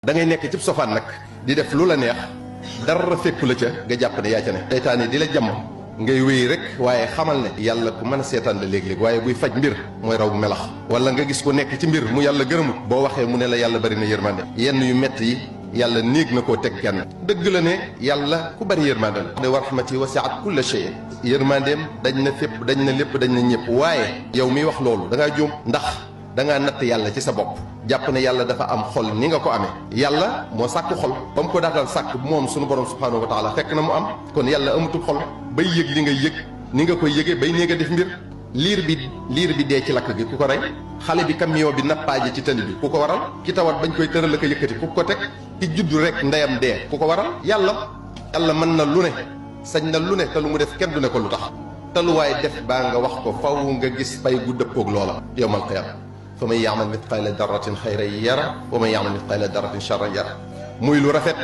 da ngay nekk ci sofaan nag di def lu la neex dara fekku la ca nga jàpp ne yaa ca ne seytaane di la jàmm ngay wéy rek waaye xamal ne yàlla ku mën a seetaan la léeg-léeg waaye buy faj mbir mooy raw melax wala nga gis ko nekk ci mbir mu yàlla gërëmut boo waxee mu ne la yàlla bari na yërmande yenn yu metti yi yàlla néeg na koo teg kenn dëgg la ne yàlla ku bari yërmande la de wa rahmati wasi'at kulla shay yërmandeem dañ na fépp dañ na lépp dañ na ñëpp waaye yow miy wax loolu da ngaa juum ndax da ngaa natt yàlla ci sa bopp jàpp ne yàlla dafa am xol ni nga ko amee yàlla moo sàkk xol ba mu ko daatal sàkk moom suñu borom subhanahu wa taala fekk na mu am kon yàlla amatul xol bay yëg li nga yëg ni nga koy yëgee bay nee nga def mbir liir bi dee ci lakk gi ku ko rey xale bi camion bi nappaaje ci tali bi ku ko waral ki tawat bañ koy tëral la ko yëkkati ku ko teg ki juddu rek ndeyam dee ku ko waral yàlla mën na lu ne sañ na lu ne te lu mu def kenn du ne ko lu tax te lu waaye def baa nga wax ko faw nga gis pay gu dëppoog loola yawmal qiyaama fa man ya'mal mithqaala darratin xayran yara wa man ya'mal mithqaala darratin sharran yara muy lu rafet